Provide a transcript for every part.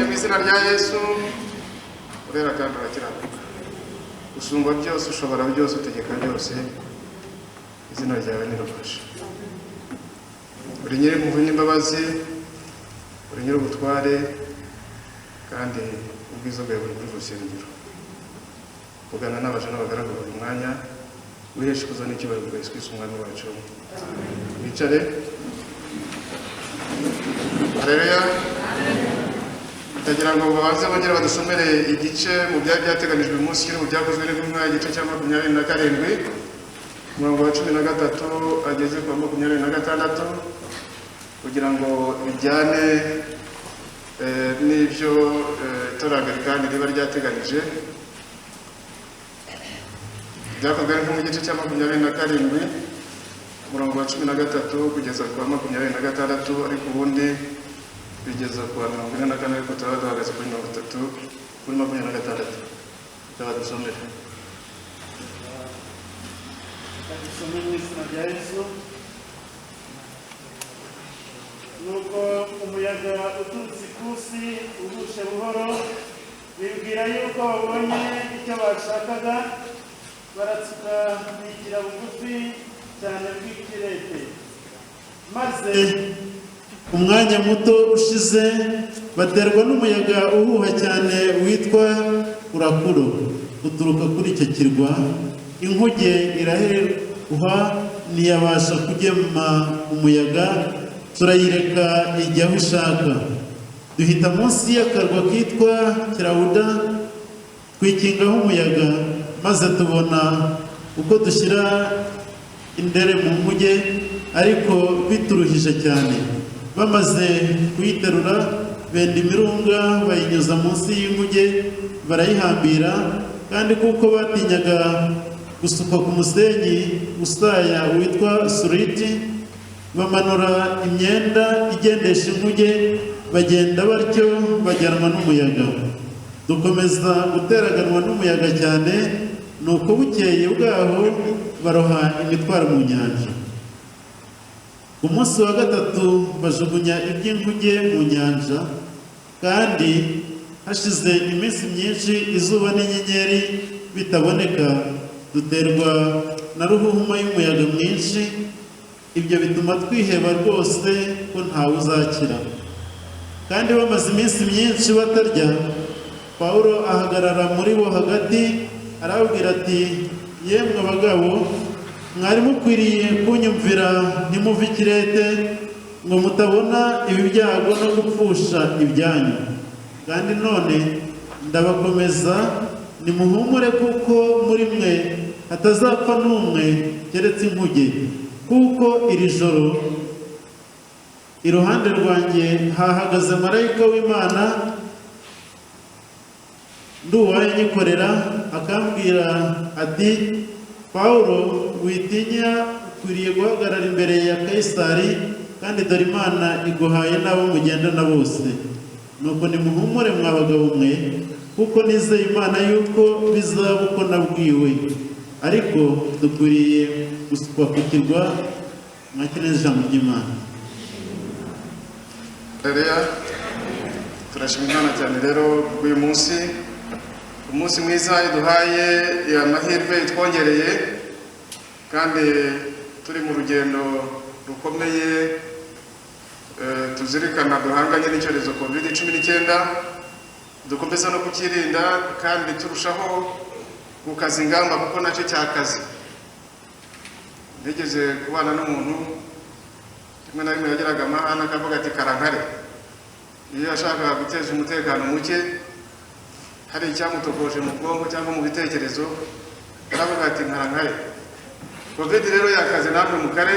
Turagushimye mu izina rya Yesu, urera kandi urakiranuka, usumba byose, ushobora byose, utegeka byose, izina ryawe nirufasha. Uri nyir'impuhwe n'imbabazi, uri nyir'ubutware, kandi ubwiza bwawe buri muri rusengero. Ugana n'abaja n'abagaragu buri mwanya, wiheshe ikuzo n'icyubahiro bwa Yesu Kristo umwami wacu. Wicare. Haleluya. Ndagira ngo babanze bongere badusomere igice mu byari byateganijwe uyu munsi kiri mu Byakozwe n'Intumwa, igice cya 27, umurongo wa 13 ageze ku wa 26, kugira ngo bijyane n'ibyo itorero Angilikani riba ryateganyije. Byakozwe n'Intumwa, igice cya 27, umurongo wa 13 kugeza ku wa 26, ariko ubundi bigeza ku wa 44, ariko turaba duhagaze kuri 30, kuri 26. Reka badusomere. Dusome mu izina rya Yesu. Nuko umuyaga uturutse ikusi uhushe buhoro, bibwira yuko babonye icyo bashakaga, baratsuka bigira bugufi cyane bw'ikirete. Maze umwanya muto ushize baterwa n'umuyaga uhuha cyane witwa Urakuro uturuka kuri icyo kirwa. Inkuge iraheha, ntiyabasha kugema umuyaga, turayireka ijya aho ishaka. Duhita munsi y'akarwa kitwa Kirawuda, twikingaho umuyaga, maze tubona uko dushyira indere mu nkuge, ariko bituruhije cyane. Bamaze kuyiterura, benda imirunga bayinyuza munsi y'inkuge, barayihambira. Kandi kuko batinyaga gusukwa ku musenyi usaya witwa Suriti, bamanura imyenda igendesha inkuge, bagenda batyo bajyanwa n'umuyaga. Dukomeza guteraganwa n'umuyaga cyane, nuko bukeye bwaho baroha imitwaro mu nyanja. Ku munsi wa gatatu bajugunya iby'inkuge mu nyanja. Kandi hashize iminsi myinshi izuba n'inyenyeri bitaboneka, duterwa na ruhuhuma y'umuyaga mwinshi. Ibyo bituma twiheba rwose ko ntawe uzakira. Kandi bamaze iminsi myinshi batarya, Pawulo ahagarara muri bo hagati, arababwira ati: "Yemwe abagabo, mwari mukwiriye kunyumvira ntimuve i Kirete, ngo mutabona ibi byago no gupfusha ibyanyu. Kandi none ndabakomeza, nimuhumure, kuko muri mwe hatazapfa n'umwe keretse inkuge. Kuko iri joro iruhande rwanjye hahagaze marayika w'Imana nduwaye nyikorera, akambwira ati: 'Pawulo, witinya, ukwiriye guhagarara imbere ya Kayisari, kandi dore Imana iguhaye n'abo mugendana bose.' Nuko nimuhumure, mwa bagabo mwe, kuko nizeye Imana yuko bizaba uko nabwiwe. Ariko dukwiriye gusukwa ku kirwa." Mwakire neza ijambo ry'Imana. Haleluya. Turashima Imana cyane rero kubw'uyu munsi, umunsi mwiza iduhaye, amahirwe itwongereye, kandi turi mu rugendo rukomeye, tuzirikana duhanganye n'icyorezo COVID-19, dukomeza no kukirinda kandi turushaho gukaza ingamba, kuko nacyo cyakaze. Nigeze kubana n'umuntu, rimwe na rimwe yageraga amahane akavuga ati "Karankare". Iyo yashakaga guteza umutekano muke, hari icyamutokoje mu bwonko cyangwa mu bitekerezo, aravuga ati "Nkarankare". Covid rero yakaze, namwe mukare,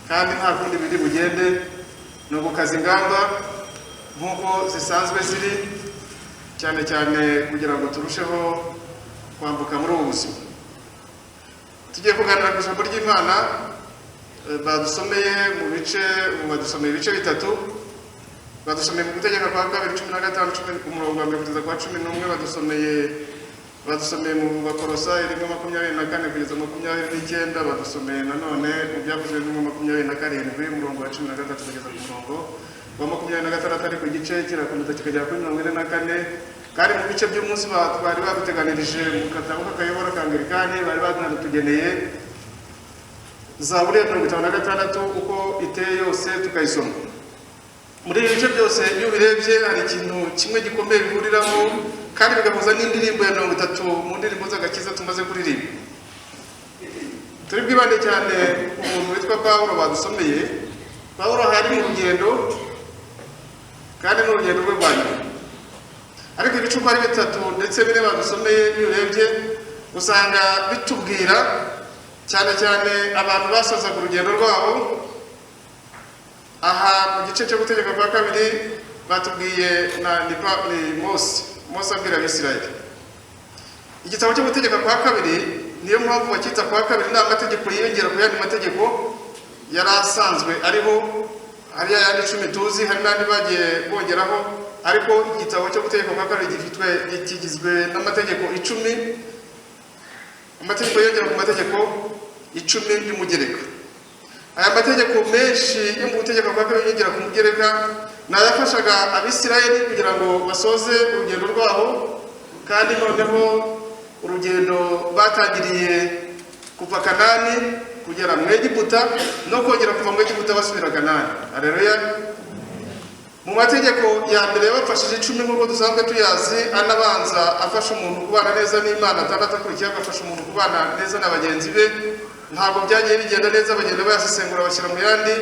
kandi nta kundi biri bugende, ni ugukaza ingamba nk'uko zisanzwe ziri, cyane cyane kugira ngo turusheho kwambuka muri ubu buzima. Tugiye kuganira ku ijambo ry'Imana. Badusomeye mu bice, ubu badusomeye ibice bitatu. Badusomeye mu Gutegeka kwa Kabiri 15, umurongo wa 1 kugeza kwa 11. Badusomeye mu Bakorosayi 1:24 kugeza 29. Badusomeye nanone mu Byakozwe n'Intumwa 27, umurongo wa 13 kugeza ku murongo wa 26, ariko igice kirakomeza kikagera kuri 44. Kandi mu bice by'umunsi bari baduteganirije mu katabo k'akayobora ka Anglikani, bari banatugeneye Zaburi ya 56 uko iteye yose tukayisoma. Muri ibi bice byose iyo ubirebye hari ikintu kimwe gikomeye bihuriraho, kandi bigahuza n'indirimbo ya 30 mu ndirimbo z'agakiza tumaze kuririmba. Turi bwibande cyane umuntu witwa Pawulo badusomeye. Pawulo hari mu rugendo, kandi n'urugendo rwe rwa nyuma. Ariko ibice uko ari bitatu ndetse bine badusomeye, iyo urebye usanga bitubwira cyane cyane abantu basozaga urugendo rwabo. Aha mu gice cyo gutegeka kwa kabiri batubwiye na ni Mose abwira Abisirayeli. Igitabo cyo gutegeka kwa kabiri, niyo mpamvu bakita kwa kabiri, ni amategeko yiyongera ku yandi mategeko yari asanzwe ariho. Hari ayandi 10 tuzi, hari n'andi bagiye bongeraho, ariko igitabo cyo gutegeka kwa kabiri kigizwe n'amategeko 10, amategeko yiyongera ku mategeko 10 y'umugereka. Aya mategeko menshi yo mu gutegeka kwa kabiri yiyongera ku mugereka ni ayafashaga Abisirayeli kugira ngo basoze urugendo rwabo, kandi noneho urugendo batangiriye kuva Kanani kugera mu Egiputa no kongera kuva mu Egiputa basubira Kanani. Haleluya. Mu mategeko ya mbere yabafashije 10 nk'uko dusanzwe tuyazi, anabanza afasha umuntu kubana neza n'Imana, 6 akurikiye agafasha umuntu kubana neza na bagenzi be. Ntabwo byagiye bigenda neza, bagenda bayasesengura bashyira mu yandi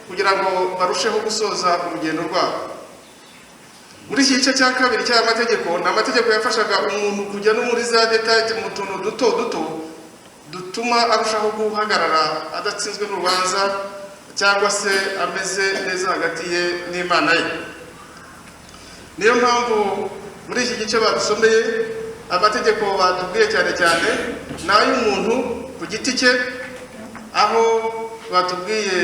kugira ngo barusheho gusoza urugendo rwabo. Muri iki gice cya kabiri cy'aya mategeko, ni amategeko yafashaga umuntu kujya no muri za detail, mu tuntu duto duto dutuma arushaho guhagarara adatsinzwe n'urubanza, cyangwa se ameze neza hagati ye n'Imana ye. Niyo mpamvu muri iki gice badusomeye amategeko batubwiye cyane cyane ni ay'umuntu ku giti cye, aho batubwiye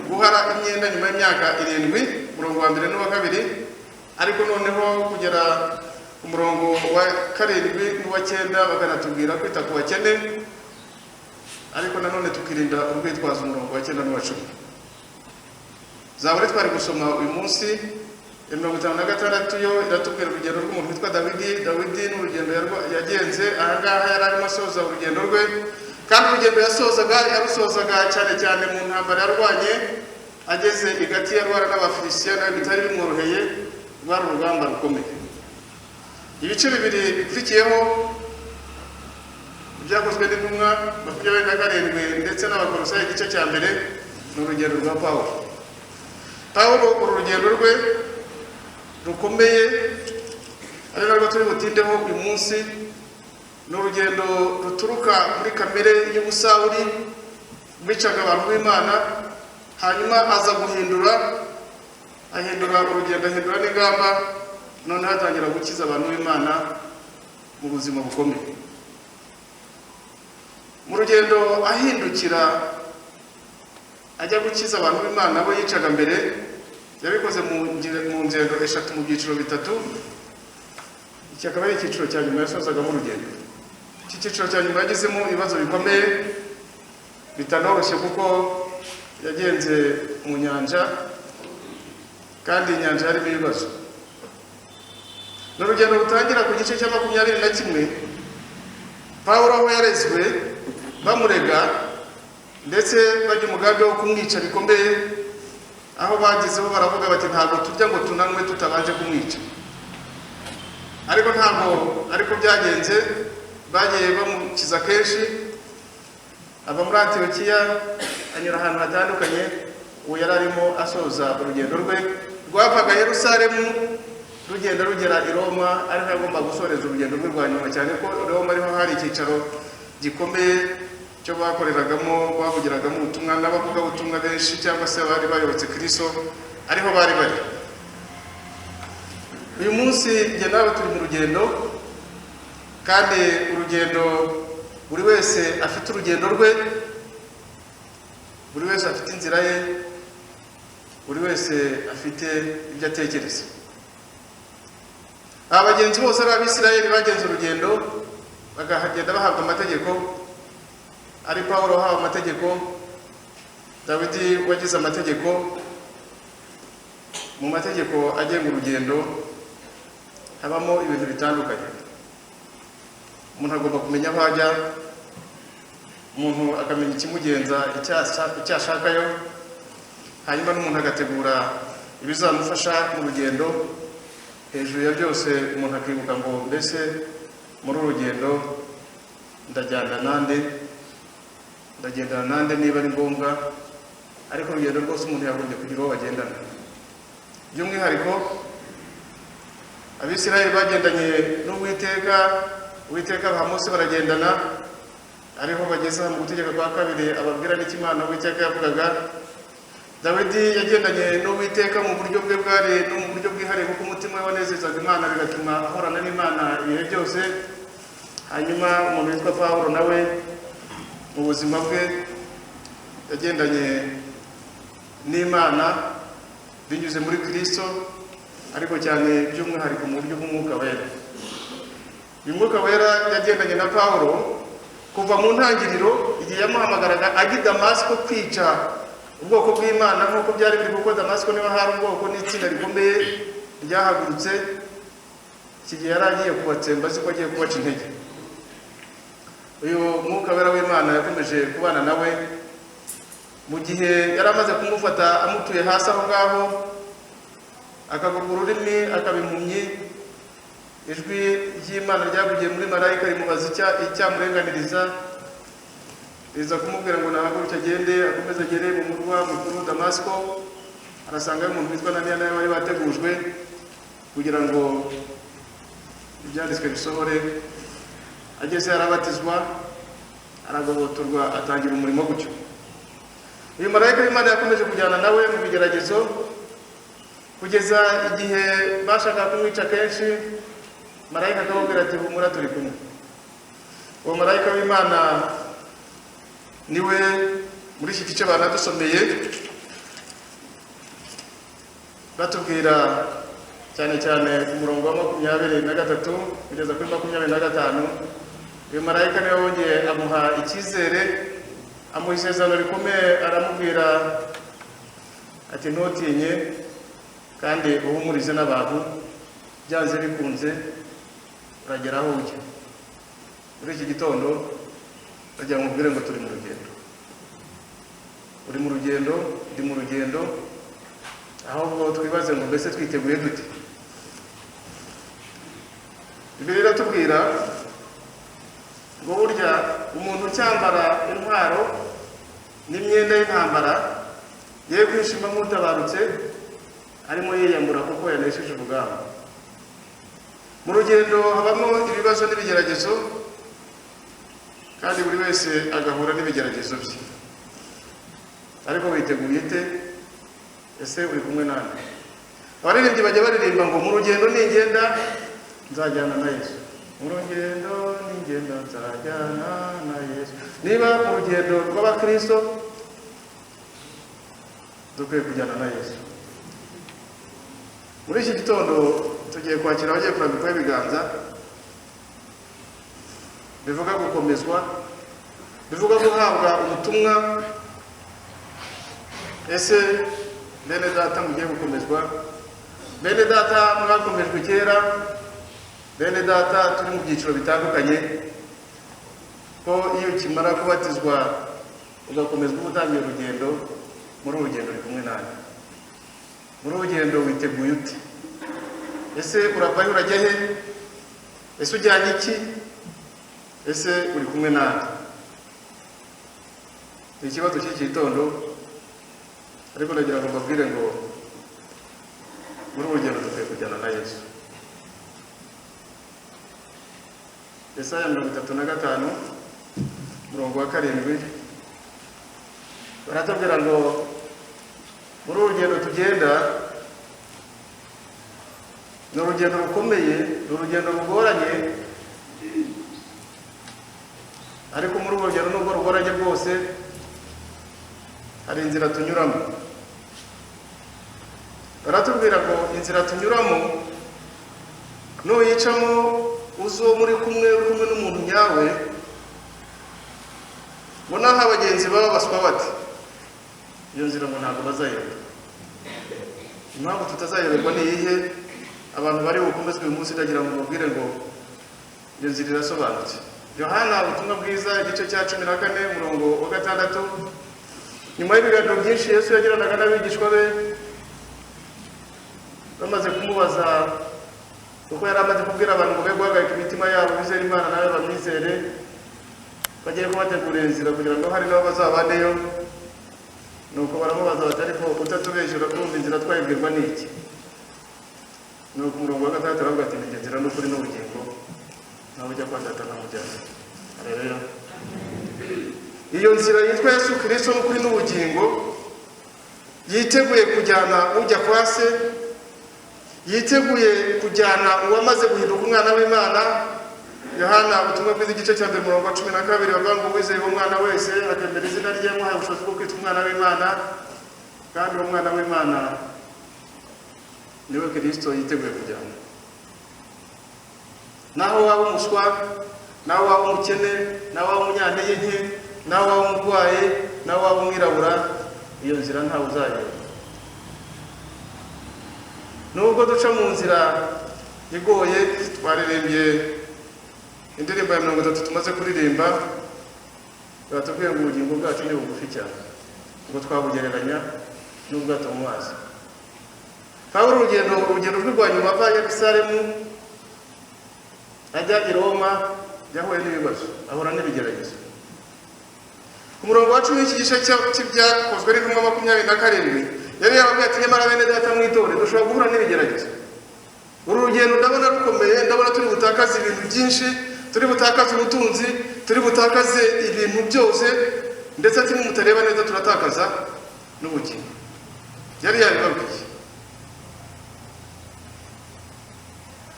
guhara imyenda nyuma y'imyaka 7, umurongo wa 1 n'uwa 2, ariko noneho kugera ku murongo wa 7 n'uwa 9 bakanatubwira kwita ku bakene, ariko nanone tukirinda urwitwazo, umurongo wa 9 n'uwa 10. Zaburi twari gusoma uyu munsi ya 56 yo iratubwira urugendo rw'umuntu witwa Dawidi. Dawidi n'urugendo yagenze ahangaha yari arimo asoza urugendo rwe, kandi urugendo yasozaga yarusozaga cyane cyane mu ntambara yarwanye ageze i Gati yarwana n'Abafilisitiya, nawe bitari bimworoheye, rwari urugamba rukomeye. Ibice bibiri bikurikiyeho ibyakozwe n'intumwa 27 ndetse n'Abakolosayi igice cya mbere, ni urugendo rwa Pawulo. Pawulo uru rugendo rwe rukomeye ari narwo turi butindeho uyu munsi, ni urugendo ruturuka muri kamere y'ubusawuri bwicaga abantu b'Imana, hanyuma aza guhindura, ahindura urugendo, ahindura n'ingamba, noneho atangira gukiza abantu b'Imana mu buzima bukomeye. Mu rugendo ahindukira ajya gukiza abantu b'Imana bo yicaga mbere, yabikoze mu ngendo 3 mu byiciro 3. Iki akaba ari icyiciro cya nyuma yasozagamo urugendo. Iki cyiciro cya nyuma yagizemo ibibazo bikomeye bitanoroshye, kuko yagenze mu nyanja, kandi inyanja yarimo ibibazo. Ni urugendo rutangira ku gice cya 21, Pawulo aho yarezwe bamurega ndetse bajya umugambi wo kumwica bikomeye, aho bagezeho baravuga bati ntabwo turya ngo tunanwe tutabanje kumwica. Ariko ntabwo ariko byagenze, bagiye bamukiza kenshi, ava muri Antiyokiya anyura ahantu hatandukanye. Uwo yari arimo asoza urugendo rwe rwavaga Yerusalemu rugenda rugera i Roma, ariho yagomba gusoreza urugendo rwe rwa nyuma, cyane ko Roma ariho hari icyicaro gikomeye cyo bakoreragamo, bavugiragamo ubutumwa n'abavugabutumwa benshi cyangwa se abari bayobotse Kristo ariho bari bari. Uyu munsi njye nawe turi mu rugendo, kandi urugendo buri wese afite urugendo rwe, buri wese afite inzira ye, buri wese afite ibyo atekereza. Aba bagenzi bose ari Abisirayeli bagenze urugendo bakagenda bahabwa amategeko, ari Pawulo wahawe amategeko, Dawidi wagize amategeko, Mu mategeko agenga urugendo habamo ibintu bitandukanye. Umuntu agomba kumenya aho ajya, umuntu akamenya ikimugenza, icyo ashakayo, hanyuma n'umuntu agategura ibizamufasha mu rugendo. Hejuru ya byose umuntu akibuka ngo mbese muri uru rugendo ndajyana nande, ndagendana nande niba ari ngombwa. Ariko urugendo rwose umuntu yagombye kugira uwo bagendana. By'umwihariko Abisirayeli bagendanye n'Uwiteka, Uwiteka abaha Mose baragendana, ariho bageze mu gutegeka kwa kabiri ababwira n'icyo Imana Uwiteka yavugaga. Dawidi yagendanye n'Uwiteka mu buryo bwe bwari no mu buryo bwihariye, kuko umutima we wanezezaga Imana bigatuma ahorana n'Imana ibihe byose. Hanyuma umuntu witwa Pawulo nawe mu buzima bwe yagendanye n'Imana binyuze muri Kristo, ariko cyane by'umwihariko mu buryo bw'Umwuka Wera. Uyu Mwuka Wera yagendanye na Pawulo kuva mu ntangiriro, igihe yamuhamagaraga ajya i Damasiko kwica ubwoko bw'Imana nk'uko byari biri, kuko Damasiko niho hari ubwoko n'itsinda rikomeye ryahagurutse. Iki gihe yari agiye kubatsemba, azi ko agiye kubaca intege. Uyu Mwuka Wera w'Imana yakomeje kubana nawe mu gihe yari amaze kumufata amutuye hasi aho ngaho, akavuga ururimi akaba impumyi. Ijwi ry'Imana ryavugiye muri marayika rimubaza icyamurenganiriza, riza kumubwira ngo nahaguruke agende, akomeze agere mu murwa mukuru Damasiko. Arasanga umuntu witwa Ananiya nawe wari wategujwe kugira ngo ibyanditswe bisohore. Ageze arabatizwa, aragobotorwa, atangira umurimo gutyo. Uyu marayika w'Imana yakomeje kujyana nawe mu bigeragezo kugeza igihe bashaka kumwica kenshi. Marayika akamubwira ati humura turi kumwe. Uwo marayika w'Imana niwe muri iki gice banadusomeye batubwira cyane cyane ku murongo wa 23 kugeza kuri 25. Uyu marayika niwe wongeye amuha icyizere, amuha isezerano rikomeye, aramubwira ati ntutinye kandi uhumurize n'abantu, byanze bikunze uragera aho ujya. Muri iki gitondo ndagira ngo mubwire ngo turi mu rugendo. Uri mu rugendo, ndi mu rugendo, ahubwo twibaze ngo mbese twiteguye dute? Bibiliya iratubwira ngo burya umuntu ucyambara intwaro n'imyenda y'intambara ye kwishima nk'utabarutse, arimo yiyambura kuko yanesheje urugamba. Mu rugendo habamo ibibazo n'ibigeragezo, kandi buri wese agahura n'ibigeragezo bye. Ariko witeguye ute? Ese uri kumwe nande? Abaririmbyi bajya baririmba ngo mu rugendo ningenda nzajyana na Yesu, mu rugendo ningenda nzajyana na Yesu. Niba mu rugendo rw'abakristo dukwiye kujyana na Yesu. Muri iki gitondo tugiye kwakira abagiye kurambikwaho ibiganza, bivuga gukomezwa, bivuga guhabwa ubutumwa. Ese bene data mugiye gukomezwa? Bene data mwakomejwe kera, bene data turi mu byiciro bitandukanye, ko iyo ukimara kubatizwa ugakomezwa uba utangiye urugendo. Muri uru rugendo uri kumwe nanjye. Muri uru rugendo witeguye ute? Ese uravayo urajya he? Ese ujyanye iki? Ese uri kumwe nanjye? Ni ikibazo cy'iki gitondo, ariko ndagira ngo mbabwire ngo muri uru rugendo dukwiye kujyana na Yesu. Yesaya 35 umurongo wa 7 baratubwira ngo muri uru rugendo tugenda ni urugendo rukomeye, ni urugendo rugoranye, ariko muri urwo rugendo nubwo rugoranye rwose hari inzira tunyuramo. Baratubwira ngo inzira tunyuramo nuyicamo uzo muri kumwe, uri kumwe n'umuntu nyawe, ngo naho abagenzi baba baswa bati iyo nzira ngo ntabwo bazayobora. Impamvu tutazayoberwa ni iyihe? Abantu bari bukomezwe uyu munsi, ndagira ngo mubwire ngo iyo nzira irasobanutse. Yohana ubutumwa bwiza, igice cya 14, umurongo wa 6. Nyuma y'ibiganiro byinshi Yesu yagiranaga n'abigishwa be, bamaze kumubaza, kuko yari amaze kubwira abantu ngo be guhagarika imitima yabo, bizere Imana nawe bamwizere, bagiye kubategurira inzira kugira ngo hari nabo bazabaneyo. Nuko baramubaza bati: "Ariko utatubeshyura, kumva inzira twayibwirwa n'iki?" Nuko umurongo wa 6 aravuga ati: "Ni nzira n'ukuri n'ubugingo, nawe ujya kwa Data ntamujyana." Haleluya! Iyo nzira yitwa Yesu Kristo n'ukuri n'ubugingo, yiteguye kujyana ujya kwa Se, yiteguye kujyana uwamaze guhinduka umwana w'Imana. Yohana ubutumwa bwiza, igice cya 1, umurongo wa 12, bavuga ngo uwizeye uwo mwana wese akemera izina rye, yamuhaye ubushobozi bwo kwitwa umwana w'Imana. Kandi uwo mwana w'Imana niwe Kristo yiteguye kujyana. Naho waba umuswa, naho waba umukene, naho waba umunyantege nke, naho waba umurwayi, naho waba umwirabura, iyo nzira ntawe uzayoba. Nubwo duca mu nzira igoye, twaririmbye indirimbo ya 30 tumaze kuririmba, batubwiye ngo ubugingo bwacu ni bugufi cyane, ngo twabugereranya n'ubwato mu mazi. Pawulo, urugendo rwe rwa nyuma ava Yerusalemu ajya i Roma, yahuye n'ibibazo, ahura n'ibigeragezo. Ku murongo wa 10 w'iki gice cy'Ibyakozwe n'Intumwa 27, yari yarababwiye ati: "Nyamara bene Data, mwitore, dushobora guhura n'ibigeragezo. Uru rugendo ndabona rukomeye, ndabona turi butakaze ibintu byinshi, turi butakaze ubutunzi, turi butakaze ibintu byose, ndetse ati nimutareba neza turatakaza n'ubugingo." Yari yabibabwiye.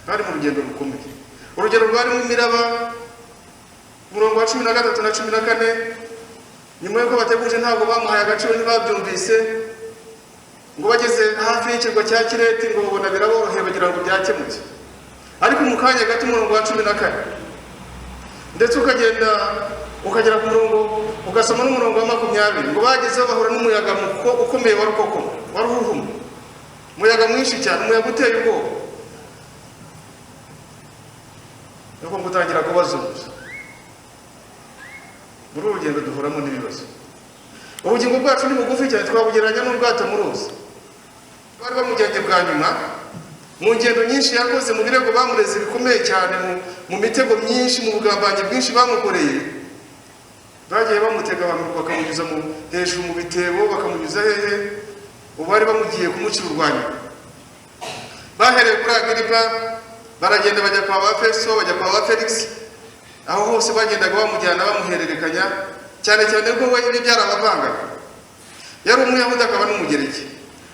Bari mu rugendo rukomeye, urugendo rwarimo imiraba. Umurongo wa 13 na 14, nyuma y'uko bateguje, ntabwo bamuhaye agaciro, ntibabyumvise. Ngo bageze hafi y'ikirwa cya Kireti, ngo babona biraboroheye, bagira ngo byakemutse. Ariko mu kanya gato, umurongo wa 14, ndetse ukagenda ukagera ku murongo, ugasoma n'umurongo wa 20, ngo bagezeho bahura n'umuyaga ukomeye wa rukokoma, wa ruhuhuma, umuyaga mwinshi cyane, umuyaga uteye ubwoba. Nuko ngo utangira kubazunguza. Muri uru rugendo duhuramo n'ibibazo. Ubugingo bwacu ni bugufi cyane, twabugereranya n'ubwato mu ruzi. Bari bamujyanye bwa nyuma mu ngendo nyinshi yakoze, mu birego bamureze bikomeye cyane, mu mitego myinshi, mu bugambanyi bwinshi bamukoreye. Bagiye bamutega abantu, bakamunyuza hejuru mu bitebo, bakamunyuza hehe. Ubu bari bamugiye kumucira urwanya. Bahereye kuri Agiripa, baragenda bajya kwa ba Festo, bajya kwa ba Felix. Aho hose bagendaga bamujyana, bamuhererekanya, cyane cyane ko we ibyo byarabavangaga. Yari Umuyahudi akaba n'Umugereki.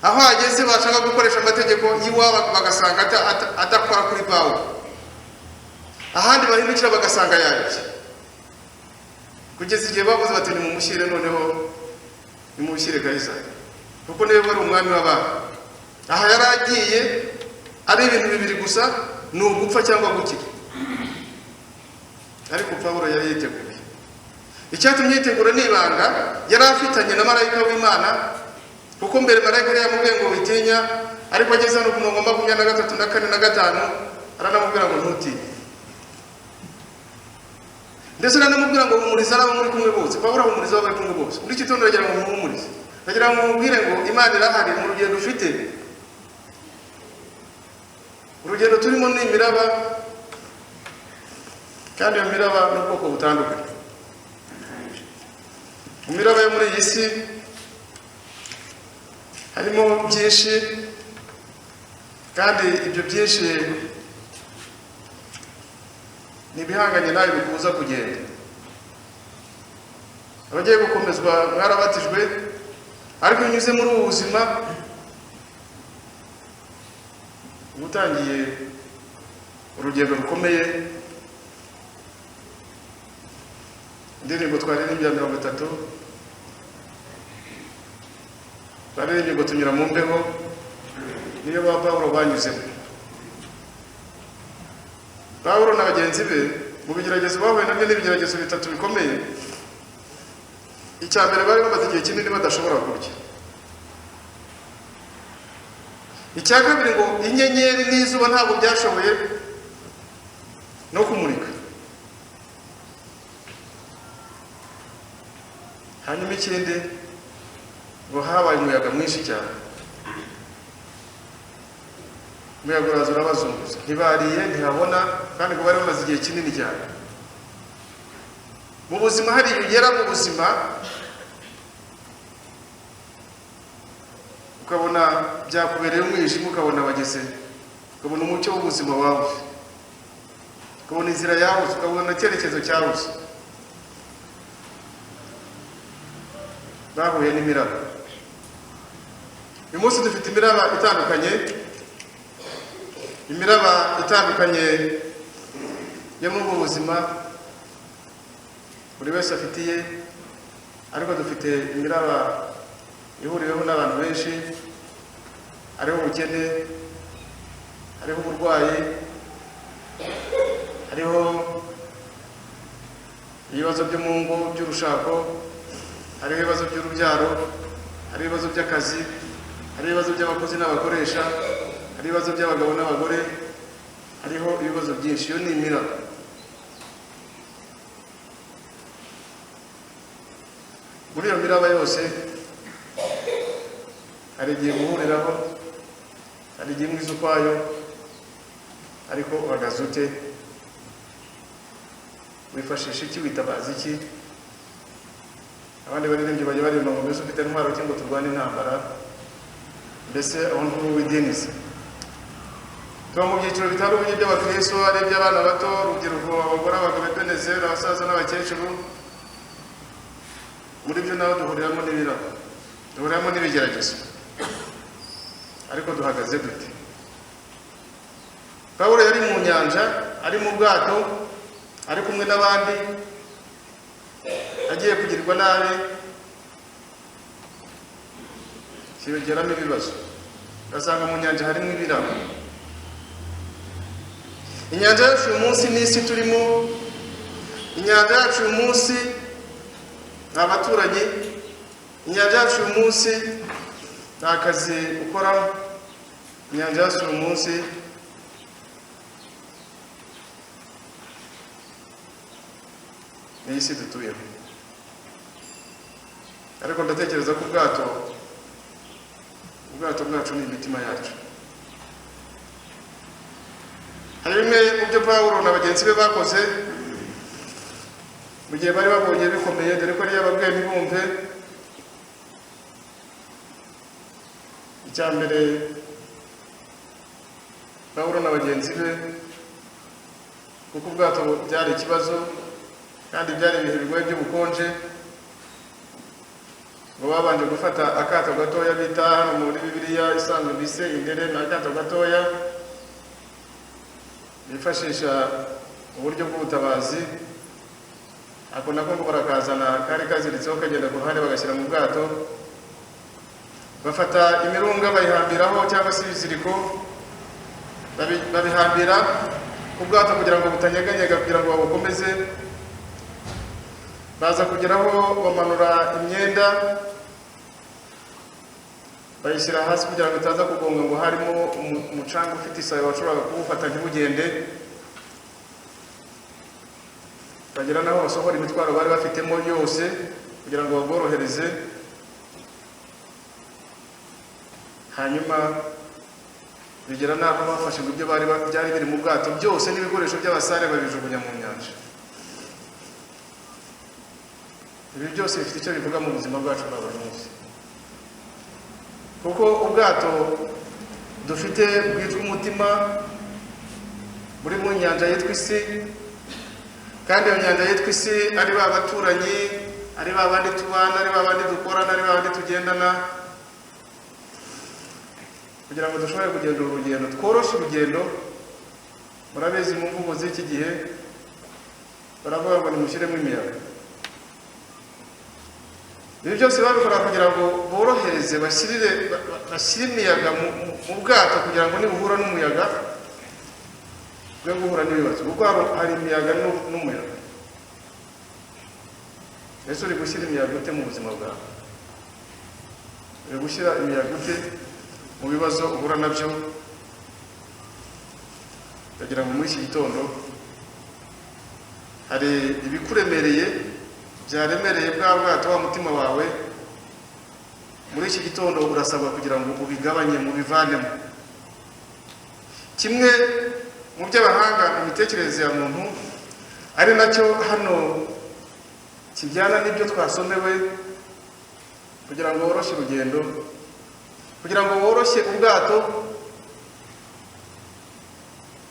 Aho ageze bashaka gukoresha amategeko y'iwabo, bagasanga adakora kuri Pawulo. Ahandi bahindukira bagasanga yayobye, kugeza igihe bavuze bati: "Nimumushyire noneho, nimumushyire Kayisari, kuko niwe wari umwami w'abami." Aha yari agiye ari ibintu bibiri gusa, ni ugupfa cyangwa gukira. Ariko Pawulo yari yiteguye. Icyatumye yitegura ni ibanga yari afitanye na marayika w'Imana, kuko mbere marayika yari yamubwiye ngo witinya. Ariko ageze hano ku murongo 23 na 4 na 5, aranamubwira ngo ntutinye, ndetse aranamubwira ngo humuriza n'abo muri kumwe bose. Pawulo ahumuriza abo bari kumwe bose. Muri iki gitondo ndagira ngo muhumurize, ndagira ngo mumubwire ngo Imana irahari mu rugendo ufite. Urugendo turimo ni imiraba, kandi iyo miraba ni ubwoko butandukanye. Mu miraba yo muri iyi si harimo byinshi, kandi ibyo byinshi ni ibihanganye nawe bikubuza kugenda. Abagiye gukomezwa, mwarabatijwe, ariko iyo unyuze muri ubu buzima, uba utangiye urugendo rukomeye. Indirimbo twaririmbye ya 30, twaririmbye ngo tunyura mu mbeho, niyo ba Pawulo banyuzemo. Pawulo na bagenzi be mu bigeragezo bahuye nabyo n'ibigeragezo bitatu bikomeye. Icya mbere, bari bamaze igihe kinini badashobora kurya. Icya kabiri, ngo inyenyeri n'izuba ntabwo byashoboye no kumurika. Hanyuma ikindi, ngo habaye umuyaga mwinshi cyane, umuyaga uraza urabazunguza, ntibariye, ntihabona, kandi ngo bari bamaze igihe kinini cyane. Mu buzima hari igihe ugera mu buzima ukabona byakubereye umwijima, ukabona bageze, ukabona umucyo w'ubuzima wabuze, ukabona inzira yabuze, ukabona icyerekezo cyabuze. Bahuye n'imiraba. Uyu munsi dufite imiraba itandukanye, imiraba itandukanye yo muri ubu buzima buri wese afitiye, ariko dufite imiraba ihuriweho n'abantu benshi, hariho ubukene, hariho uburwayi, hariho ibibazo byo mu ngo by'urushako, hariho ibibazo by'urubyaro, hariho ibibazo by'akazi, hariho ibibazo by'abakozi n'abakoresha, hariho ibibazo by'abagabo n'abagore, hariho ibibazo byinshi. Iyo ni imiraba. Muri iyo miraba yose hari igihe guhuriraho, hari igihe imwe iza ukwayo, ariko uhagaze ute? Wifashisha iki? Witabaza iki? Abandi baririmbyi bajya baririmba ngo mbese ufite intwaro ki ngo turwane intambara, mbese aho nturi uw'idini se? Tuba mu byiciro bitandukanye by'abakristo, ari iby'abana bato, urubyiruko, abagore, abagabo, ebenezeri, abasaza n'abakecuru. Muri byo naho duhuriramo n'ibirabo, duhuriramo n'ibigeragezo, ariko duhagaze dute? Pawulo yari mu nyanja, ari mu bwato, ari kumwe n'abandi, agiye kugirirwa nabi, kibageramo ibibazo. Ugasanga mu nyanja harimo ibirabo. Inyanja yacu uyu munsi n'isi turimo, inyanja yacu uyu munsi ni abaturanyi, inyanja yacu uyu munsi ni akazi ukora, inyanja yacu uyu munsi ni isi dutuyeho. Ariko ndatekereza ko ubwato bwacu ni imitima yacu. Hari bimwe mu byo Pawulo na bagenzi be bakoze mu gihe bari babonye bikomeye, dore ko yari yababwiye ntibumve. Icya mbere, Pawulo na bagenzi be, kuko ubwato byari ikibazo kandi byari ibihe bigoye by'ubukonje, ngo babanje gufata akato gatoya bita hano muri Bibiliya isanzwe bise indere, ni akato gatoya bifashisha uburyo bw'ubutabazi. Ako nako ngo barakazana, kari kaziritseho kagenda ku ruhande, bagashyira mu bwato. Bafata imirunga bayihambiraho, cyangwa se ibiziriko babihambira ku bwato kugira ngo butanyeganyega, kugira ngo babukomeze. Baza kugeraho bamanura imyenda bayishyira hasi kugira ngo itaza kugonga, ngo harimo umucanga ufite isayo washoboraga kuwufata ntibugende. Bagera naho basohora imitwaro bari bafitemo yose kugira ngo baborohereze. Hanyuma bigera naho bafashe ibyo byari biri mu bwato byose n'ibikoresho by'abasare babijugunya mu nyanja. Ibi byose bifite icyo bivuga mu buzima bwacu bwa buri munsi, kuko ubwato dufite bwitwa umutima buri mu nyanja yitwa isi, kandi iyo nyanja yitwa isi ari ba baturanyi, ari ba bandi tubana, ari ba bandi dukorana, ari ba bandi tugendana, kugira ngo dushobore kugenda uru rugendo tworoshe urugendo. Murabizi mu mvugo z'iki gihe baravuga ngo nimushyiremo imiyaga. Ibi byose babikora kugira ngo borohereze, bashyire imiyaga mu bwato, kugira ngo nibuhura n'umuyaga bwe guhura n'ibibazo, kuko hari imiyaga n'umuyaga. Ese uri gushyira imiyaga ute mu buzima bwawe? Uri gushyira imiyaga ute Mu bibazo uhura nabyo, ndagira ngo muri iki gitondo hari ibikuremereye, byaremereye bwa bwato wa mutima wawe. Muri iki gitondo urasabwa kugira ngo ubigabanye, mubivanemo. Kimwe mu by'abahanga mu mitekerereze ya muntu, ari nacyo hano kijyana n'ibyo twasomewe, kugira ngo woroshye urugendo, kugira ngo woroshye ubwato,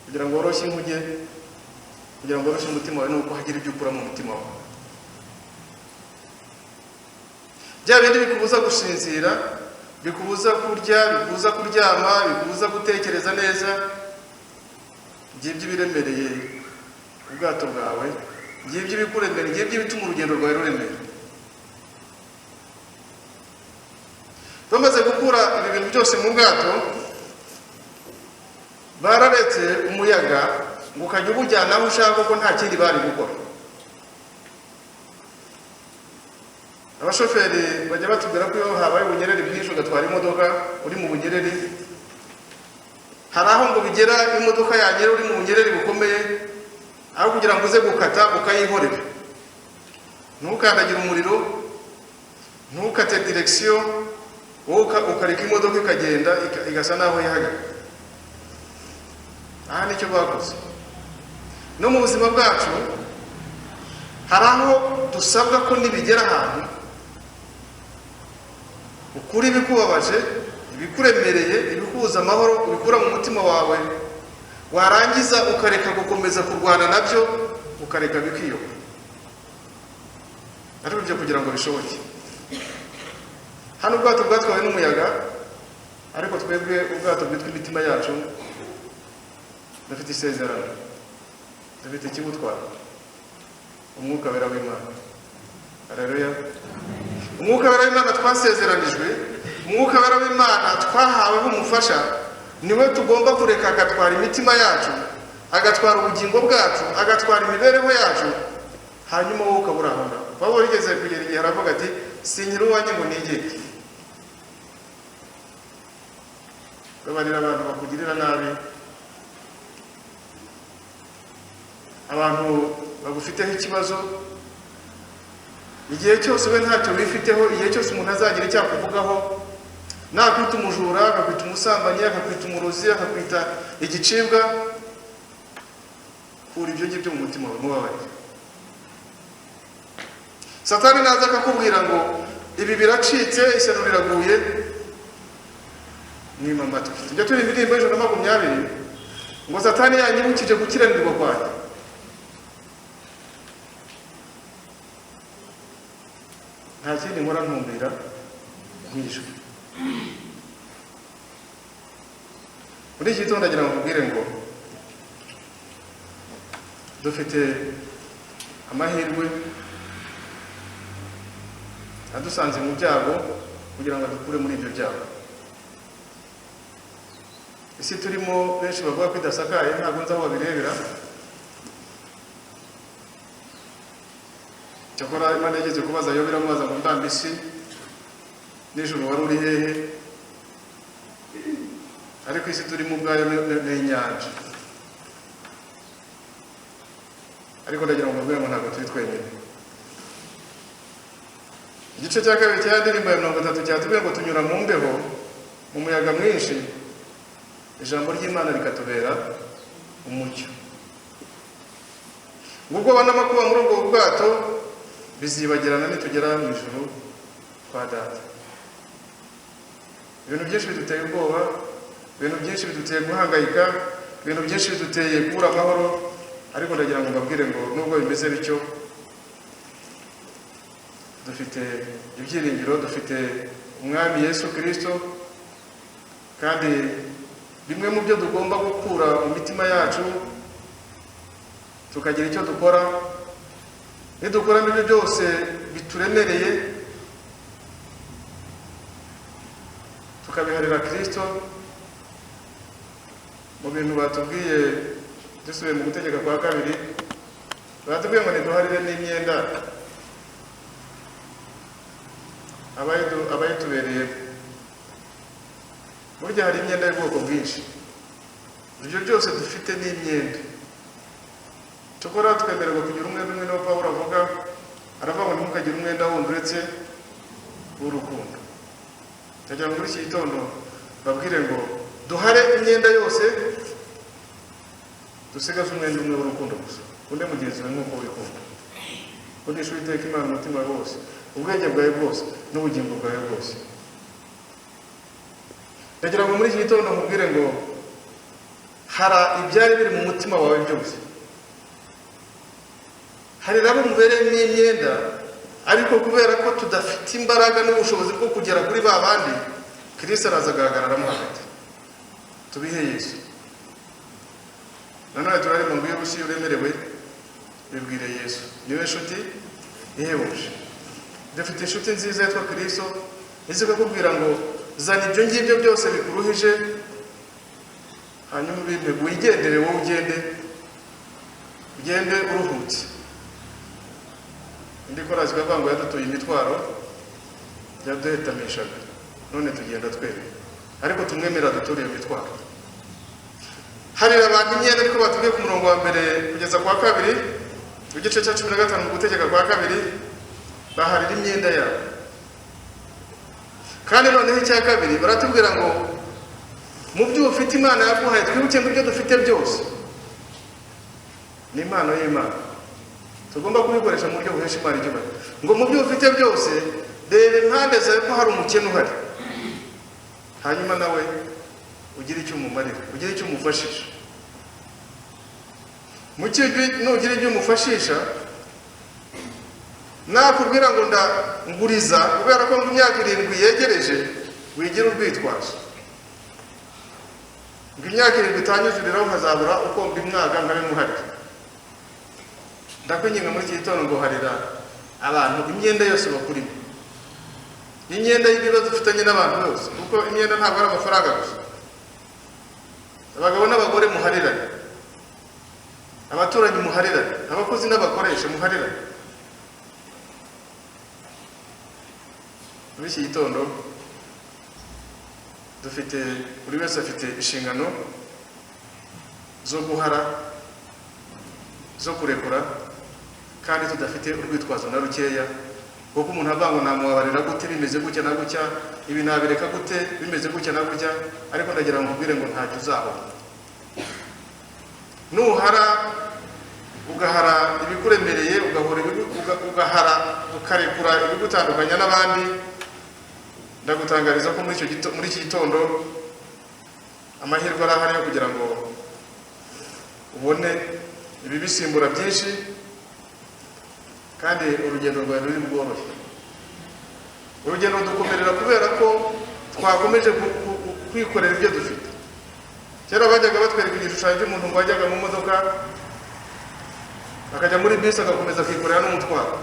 kugira ngo woroshye inkuge, kugira ngo woroshye umutima wawe, ni uko hagira ibyo ukura mu mutima wawe. Bya bindi bikubuza gusinzira, bikubuza kurya, bikubuza kuryama, bikubuza gutekereza neza, ngibyo ibiremereye ubwato bwawe, ngibyo ibikuremera, ngibyo ibituma urugendo rwawe ruremera. Bamaze gukura ibi bintu byose mu bwato, bararetse umuyaga ngo ukajya ubujyana aho ushaka, kuko nta kindi bari gukora. Abashoferi bajya batubwira ko iyo habaye ubunyereri bwinshi, ugatwara imodoka uri mu bunyereri, hari aho ngo bigera imodoka yanyera uri mu bunyereri bukomeye, aho kugira ngo uze gukata ukayihorera, ntukandagire umuriro, ntukate direction, wowe ukareka imodoka ikagenda igasa naho yihagarara. Aha nicyo bakoze. No mu buzima bwacu hari aho dusabwa ko nibigera ahantu ukuri ibikubabaje, ibikuremereye, ibikubuza amahoro, ubikura mu mutima wawe, warangiza ukareka gukomeza kurwana nabyo, ukareka bikiyoba. Ariko ibyo kugira ngo bishoboke, hano ubwato bwatwawe n'umuyaga, ariko twebwe ubwato bwitwa imitima yacu dufite isezerano, dufite ikibutwara, umwuka wera w'Imana. Haleluya! Umwuka wera w'Imana twasezeranijwe, umwuka wera w'Imana twahawe nk'umufasha, niwe tugomba kureka agatwara imitima yacu, agatwara ubugingo bwacu, agatwara imibereho yacu, hanyuma wowe ukabura aho ngaho. Pawulo yigeze kugera igihe aravuga ati sinkiri uwanjye ngo nigenge. Babarira abantu bakugirira nabi, abantu bagufiteho ikibazo, igihe cyose we ntacyo wifiteho, igihe cyose umuntu azagira icyo akuvugaho, nakwita umujura, akakwita umusambanyi, akakwita umurozi, akakwita igicibwa, kura ibyo ngibyo mu mutima wawe, mubabarire. Satani naza akakubwira ngo ibi biracitse, ishyano riraguye, mwima amatwi. Tujya turi indirimbo 120 ngo Satani yanyibukije gukiranirwa kwanjye. Nta kindi nkora ntumbira nk'ijwi. Muri iki gitondo ndagira ngo nkubwire ngo dufite amahirwe adusanze mu byago kugira ngo adukure muri ibyo byago. Isi turimo benshi bavuga ko idasakaye, ntabwo nzi aho babirebera. Cyakora Imana yigeze kubaza Yobu, iramubaza ngo ndamba isi nijoro wari uri hehe? Ariko isi turimo ubwayo ni inyanja. Ariko ndagira ngo mbabwire ngo ntabwo turi twenyine. Igice cya kabiri cya ndirimbo ya 30 cyatubwiye ngo tunyura mu mbeho, mu muyaga mwinshi, ijambo ry'Imana rikatubera umucyo. Ubwo n'amakuba muri ubwo bwato bizibagirana nitugera mu ijuru kwa Data. Ibintu byinshi biduteye ubwoba, ibintu byinshi biduteye guhangayika, ibintu byinshi biduteye kubura amahoro, ariko ndagira ngo mbabwire ngo nubwo bimeze bityo, dufite ibyiringiro, dufite Umwami Yesu Kristo, kandi bimwe mu byo tugomba gukura mu mitima yacu tukagira icyo dukora, nidukuramo ibyo byose bituremereye tukabiharira Kristo. Mu bintu batubwiye dusubiye mu gutegeka kwa kabiri, batubwiye ngo niduharire n'imyenda abayitubereye. Burya hari imyenda y'ubwoko bwinshi. Ibyo byose dufite ni imyenda. Cyokora twemererwa kugira umwenda umwe, niwo Pawulo avuga, aravuga ngo ntimukagire umwenda wundi uretse w'urukundo. Ndagira ngo muri iki gitondo babwire ngo duhare imyenda yose, dusigaze umwenda umwe w'urukundo gusa. Ukunde mugenzi wawe nk'uko wikunda. Ukundisha Uwiteka Imana umutima wawe wose, ubwenge bwawe bwose, n'ubugingo bwawe bwose. Ndagira ngo muri iki gitondo nkubwire ngo hara ibyari biri mu mutima wawe byose. Hari nabo mubereyemo imyenda, ariko kubera ko tudafite imbaraga n'ubushobozi bwo kugera kuri ba bandi, Kristo araza agahagaragaramo hagati. Tubihe Yesu. Nanone turarimo ngo iyo urushyi uremerewe, bibwire Yesu. Niwe nshuti ihebuje. Dufite inshuti nziza yitwa Kristo, izi ikakubwira ngo zana ibyo ngibyo byose bikuruhije, hanyuma ubimpe, wigendere wowe, ugende, ugende uruhutse. Indi korasi ikavuga ngo yadutuye imitwaro yaduhetamishaga, none tugenda twemye, ariko tumwemera duture iyo mitwaro. Harira abantu imyenda, ariko batubwiye ku murongo wa mbere kugeza kwa kabiri igice cya 15 mu gutegeka kwa kabiri, baharira imyenda yabo. Kandi noneho icya kabiri baratubwira ngo mu byo ufite Imana yaguhaye, twibuke ngo ibyo dufite byose ni impano y'Imana, tugomba kubikoresha mu buryo buhesha Imana icyubahiro. Ngo mu byo ufite byose reba impande zawe ko hari umukene uhari, hanyuma nawe ugire icyo umumarira, ugire icyo umufashisha. Nugira ibyo umufashisha, nakubwira ngo ndanguriza kubera ko ngo imyaka 7 yegereje, wigira urwitwazo ngo imyaka 7 itanyuzuriraho nkazabura uko mbimwaga nkabimuharira. Ndakwinginga muri iki gitondo ngo harira abantu imyenda yose bakurimo, imyenda y'ibibazo ufitanye n'abantu bose, kuko imyenda ntabwo ari amafaranga gusa. Abagabo n'abagore muharirane, abaturanyi muharirane, abakozi n'abakoresha muharirane. Muri iki gitondo dufite, buri wese afite inshingano zo guhara, zo kurekura, kandi tudafite urwitwazo na rukeya. Kuko umuntu avuga ngo namubabarira gute bimeze gutya na gutya, ibi nabireka gute bimeze gutya na gutya, ariko ndagira ngo nkubwire ngo ntacyo uzabona. Nuhara ugahara ibikuremereye, ugahara ukarekura ibigutandukanya n'abandi, ndagutangariza ko muri iki gitondo amahirwe arahari yo kugira ngo ubone ibibisimbura byinshi, kandi urugendo rwawe ruri bworohe. Urugendo rudukomerera kubera ko twakomeje kwikorera ibyo dufite. Kera bajyaga batwereka igishushanyo cy'umuntu ngo wajyaga mu modoka akajya muri bisi agakomeza akikorera n'umutwaro.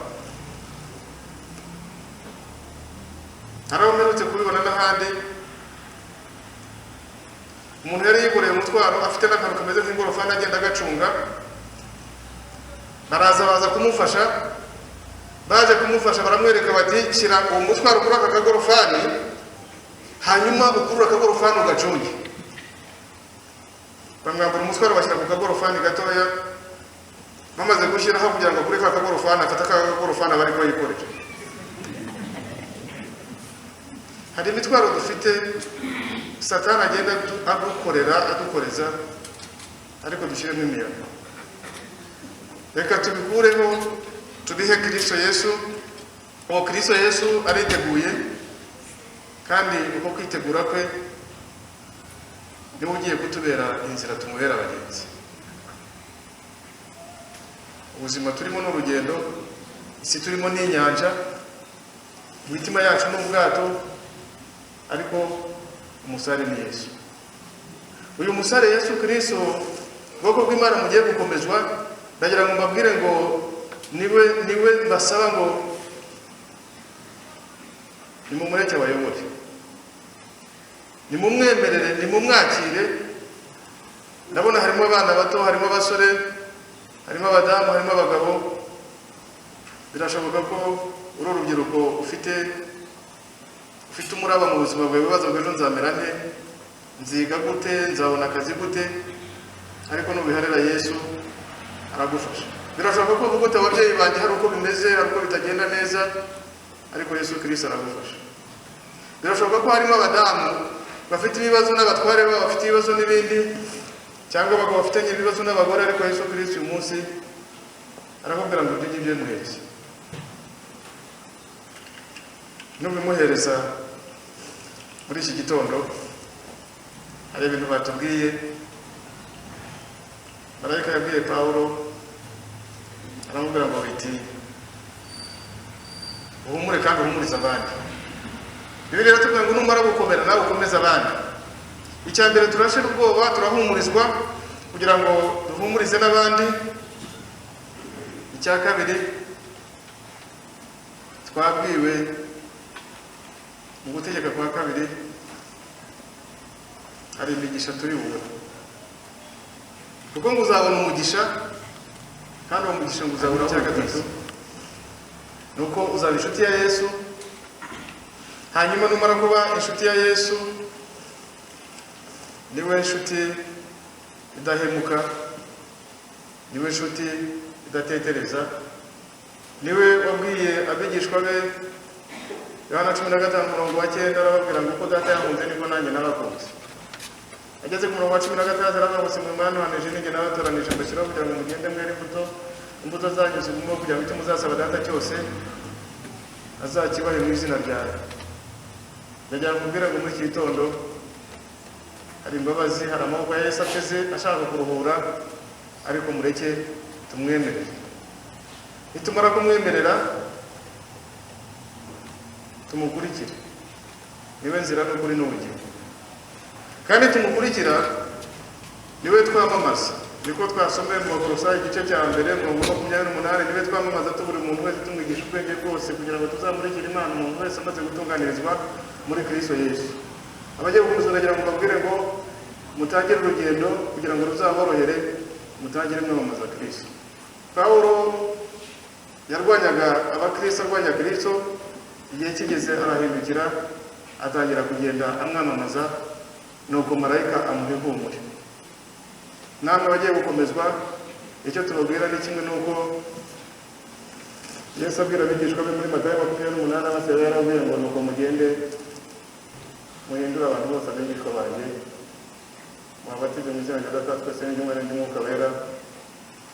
Hari aho mperutse kubibona n'ahandi, umuntu yari yikoreye umutwaro afite n'akantu kameze nk'ingorofani agenda agacunga, baraza baza kumufasha. Baje kumufasha baramwereka bati shyira uwo mutwaro kuri aka kagorofani, hanyuma ukurura akagorofani ugacunge. Bamwambura umutwaro bashyira ku kagorofani gatoya, bamaze gushyiraho kugira ngo kuri ka kagorofani afate akagorofani aba ariko yikorera. Hari imitwaro dufite Satani agenda adukorera, adukoreza, ariko dushyiremo imiyaga. Reka tubikureho tubihe Kristo Yesu. Uwo Kristo Yesu ariteguye, kandi uko kwitegura kwe niwe ugiye kutubera inzira tumubera abagenzi. Ubuzima turimo ni urugendo, isi turimo ni inyanja, imitima yacu ni ubwato, ariko umusare ni Yesu. Uyu musare Yesu Kristo, ubwoko bw'Imana mugiye gukomezwa, ndagira ngo mbabwire ngo niwe mbasaba ngo nimumureke abayobore, nimumwemerere, nimumwakire. Ndabona harimo abana bato, harimo abasore, harimo abadamu, harimo abagabo. Birashoboka ko uri urubyiruko ufite umuraba mu buzima bwawe, wibaza ngo ejo nzamera nte. Nziga gute? Nzabona akazi gute? Ariko nubiharira Yesu aragufasha. Birashoboka ko uvuga uti ababyeyi banjye hari uko bimeze, hari uko bitagenda neza, ariko Yesu Kristo aragufasha. Birashoboka ko harimo abadamu bafite ibibazo n'abatware babo, bafite ibibazo n'ibindi, cyangwa abagabo bafitanye ibibazo n'abagore, ariko Yesu Kristo uyu munsi arakubwira ngo ibyo ngibyo bimuhereze. Nubimuhereza muri iki gitondo, hari ibintu batubwiye. Marayika yabwiye Pawulo, aramubwira ngo witinya, uhumure kandi uhumurize abandi. Bibiliya iratubwira ngo numara gukomera nawe ukomeze abandi. Icya mbere, turashira ubwoba, turahumurizwa kugira ngo duhumurize n'abandi. Icya kabiri, twabwiwe mu gutegeka kwa kabiri hari imigisha turi bubone, kuko ngo uzabona umugisha, kandi uwo mugisha ngo uzabona. Icya gatatu ni uko uzaba inshuti ya Yesu. Hanyuma numara kuba inshuti ya Yesu, niwe nshuti idahemuka, niwe nshuti idatetereza, niwe wabwiye abigishwa be, Yohana 15 umurongo wa 9, arababwira ngo uko Data yankunze niko nanjye nabakunze. Ageze ku murongo wa 16 aravuga ngo simwe mwantoranije, ninjye nabatoranije mbashyiraho kugira ngo mugende mwere imbuto, imbuto zanyu zigumeho, kugira ngo icyo muzasaba Data cyose azakibahe mu izina ryawe. Ndagira ngo nkubwire ngo muri iki gitondo hari imbabazi, hari amaboko ya Yesu ateze ashaka kuruhura, ariko mureke tumwemerere. Nitumara kumwemerera tumukurikire, niwe nzira n'ukuri n'ubugingo. Kandi tumukurikira niwe twamamaza, niko twasomeye mu Bakolosayi igice cya 1 umurongo 28, niwe twamamaza tuburi umuntu wese tumwigisha ubwenge bwose, kugira ngo tuzamurikire Imana umuntu wese amaze gutunganirizwa muri Kristo Yesu. Abagiye gukomeza, ndagira ngo mbabwire ngo mutangire urugendo kugira ngo ruzaborohere, mutangire mwamamaza Kristo. Pawulo yarwanyaga abakristo, arwanya Kristo, igihe kigeze arahindukira atangira kugenda amwamamaza, nuko marayika amuha ihumure. Namwe abagiye gukomezwa, icyo tubabwira ni kimwe, nuko Yesu abwira abigishwa be muri Matayo 28, abasaba, yarababwiye ngo nuko mugende muhindure abantu bose abigishwa banjye, mubabatize mu izina rya Data twese n'iry'Umwana n'iry'Umwuka Wera,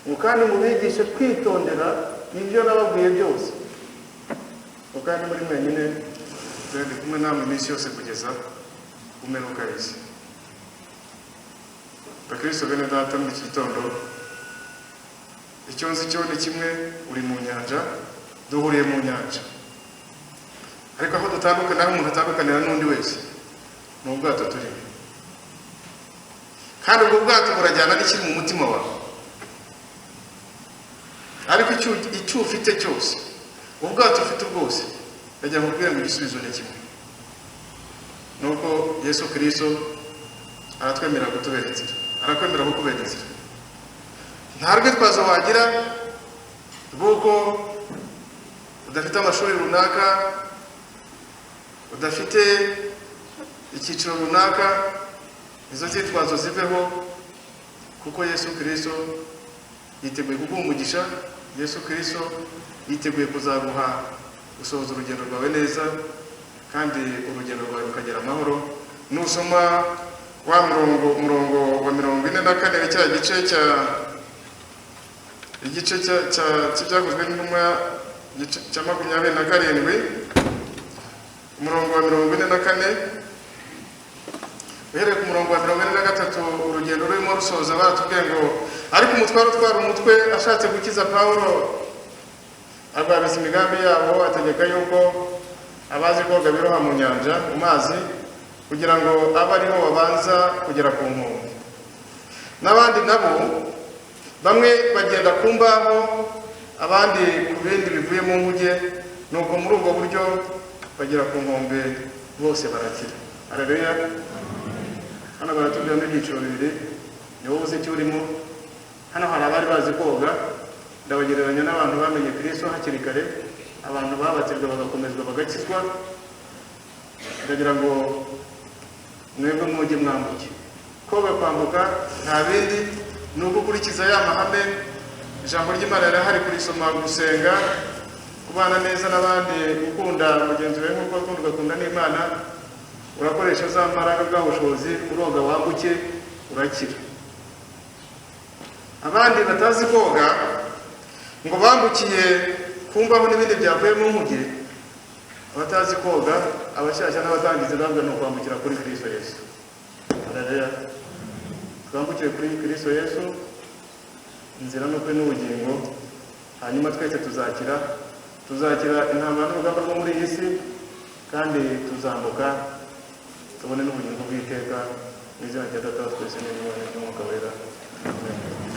ngo kandi mubigishe kwitondera ibyo nababwiye byose, ngo kandi muri mwenyine ndi kumwe namwe iminsi yose kugeza ku mperuka y'isi. Bakristo bene Data, muri iki gitondo icyo nzi cyo ni kimwe: uri mu nyanja, duhuriye mu nyanja, ariko aho dutandukana, aho umuntu atandukanira n'undi wese, ni ubwato turimo, kandi ubwo bwato burajyana n'ikiri mu mutima wawe. Ariko icyo ufite cyose, ubwato ufite bwose, ndagira ngo nkubwire ngo igisubizo ni kimwe, nuko Yesu Kristo aratwemerera kutubera inzira, arakwemera kukubera inzira. Nta rwitwazo wagira rw'uko udafite amashuri runaka, udafite icyiciro runaka, izo nzitwazo ziveho, kuko Yesu Kristo yiteguye kuguha umugisha. Yesu Kristo yiteguye kuzaguha gusohoza urugendo rwawe neza, kandi urugendo rwawe rukagera amahoro. Nusoma wa murongo wa 44, cya gice cya igice cy'Ibyakozwe n'Intumwa cya 27, umurongo wa 44, uhereye ku murongo wa 43, urugendo rurimo rusoza, baratubwiye ngo ariko umutware utwara umutwe ashatse gukiza Pawulo arwabiza imigambi yabo, ategeka yuko abazi koga biroha mu nyanja, mu mazi, kugira ngo abe ariho babanza kugera ku nkombe, n'abandi nabo bamwe bagenda ku mbaho, abandi ku bindi bivuye mu nkuge, nuko muri ubwo buryo bagera ku nkombe bose barakira. Haleluya! Hano baratubwiramo ibyiciro bibiri, ni wowe uzi icyo urimo. Hano hari abari bazi koga, ndabagereranya n'abantu bamenye Kristo hakiri kare, abantu babatijwe bagakomezwa bagakizwa. Ndagira ngo Mwebwe mwoge mwambuke. Koga, kwambuka nta bindi, ni ugukurikiza ya mahame. Ijambo ry'Imana rirahari, kurisoma, gusenga, kubana neza n'abandi, gukunda mugenzi wawe nk'uko ukunda, ugakunda n'Imana. Urakoresha za mbaraga, bwa bushobozi, uroga wambuke, urakira. Abandi batazi koga ngo bambukiye ku mbaho n'ibindi byavuye mu nkuge. Abatazi koga, abashyashya n'abatangizi, babwa ni ukwambukira kuri Kristo Yesu. Haleluya! Twambukire kuri Kristo Yesu, inzira n'ukuri n'ubugingo. Hanyuma twese tuzakira, tuzakira intambara n'urugamba rwo muri iyi si, kandi tuzambuka tubone n'ubugingo bw'iteka, mu izina rya Data wa twese n'Imana n'Umwuka Wera. Amen.